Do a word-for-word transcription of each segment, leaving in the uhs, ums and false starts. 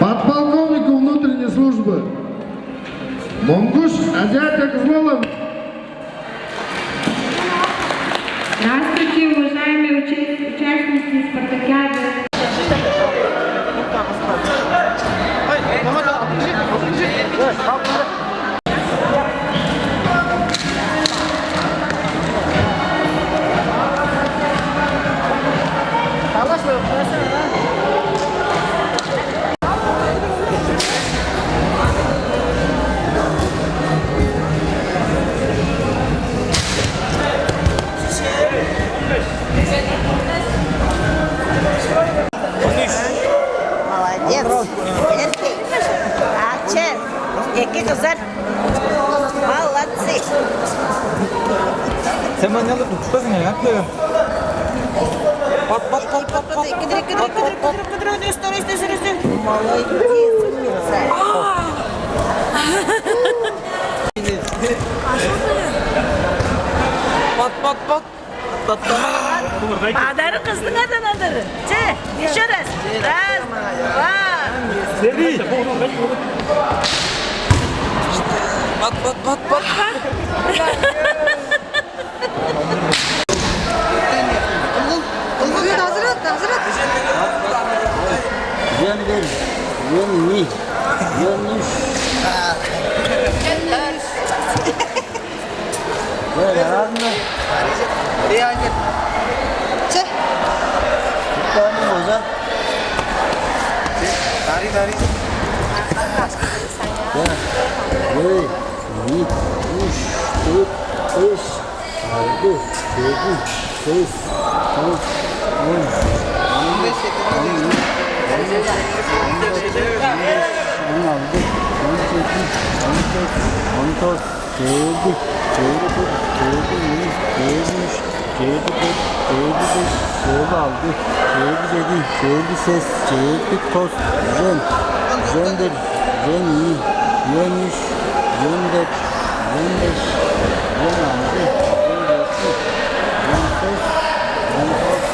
Подполковнику внутренней службы Монгуш Азиата Кызмалов. Здравствуйте, уважаемые уча- участники спартакиады. Молодец. Эркек. Ача. Эки кызар. Молодцы. Сен мынчалдыр тутпазың, а, как ты? Пат, пат, пат, пат, пат. Кидирик, кидирик, кидирик, кидирик, кидирик, өстөр, өстөр, өстөр. Молодец, умница. Пат, пат, пат. Адары кыздың адан адары. Че, еще раз. Раз, два. Бат, бат, бат, бат. Азырат, азырат. Жөн бер, жөн ни, жөн үш. Жөн үш. Э, яраазында. Реально. Че. Туттааны база. Тари, тари. Э, эй, ий, үш, төрт, беш, алды, сегиз, сес, тос, он, он беш, он, он, он, он алды, он сегиз, он тос, он тос. Чээрби, чээрби бир, чээрби ийи, чээрби үш, чээрби дөрт, чээрби беш, чээрби алды, чээрби чеди, чээрби сес, чээрби тос, үжен, үжен бир, үжен ийи, үжен үш, үжен дөрт, үжен беш, үжен алды, үжен жети, үжен сес, үжен тос.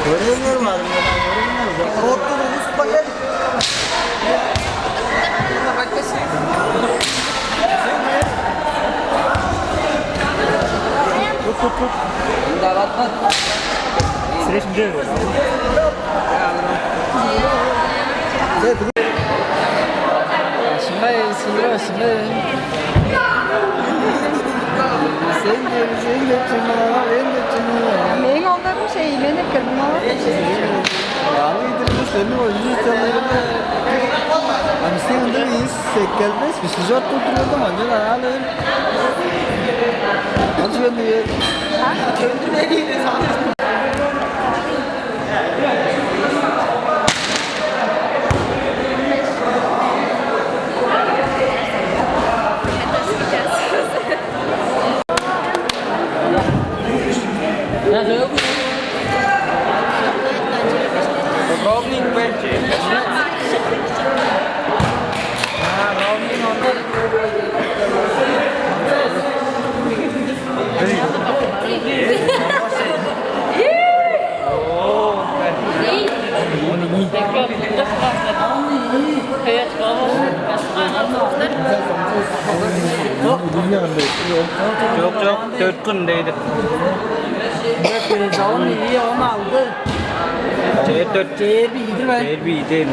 Көрүңер, барыңар, көрүңер. Коротту тугузуп кой. Тут, тут, тут. Встречный день. Шыңай, сыйра, шыңай. Сен де, сен де чымалама, мен де чымалама. Мээң оолдарым шейленип келдим, ала. Аны идирде сени ойнуп чалырында. А бистиң ындыг ийис эккелбес, бисти чорт турдурганда манчан араалыыр. Ол чүвени. Төндүрбейди. Ровненько. А, ровненько. Чок, чок, дөрт күн дейди. Жалын ийи, он алды. Чээрби дөрт. Чээрби ийи-дир бе? Чээрби ийи дейм.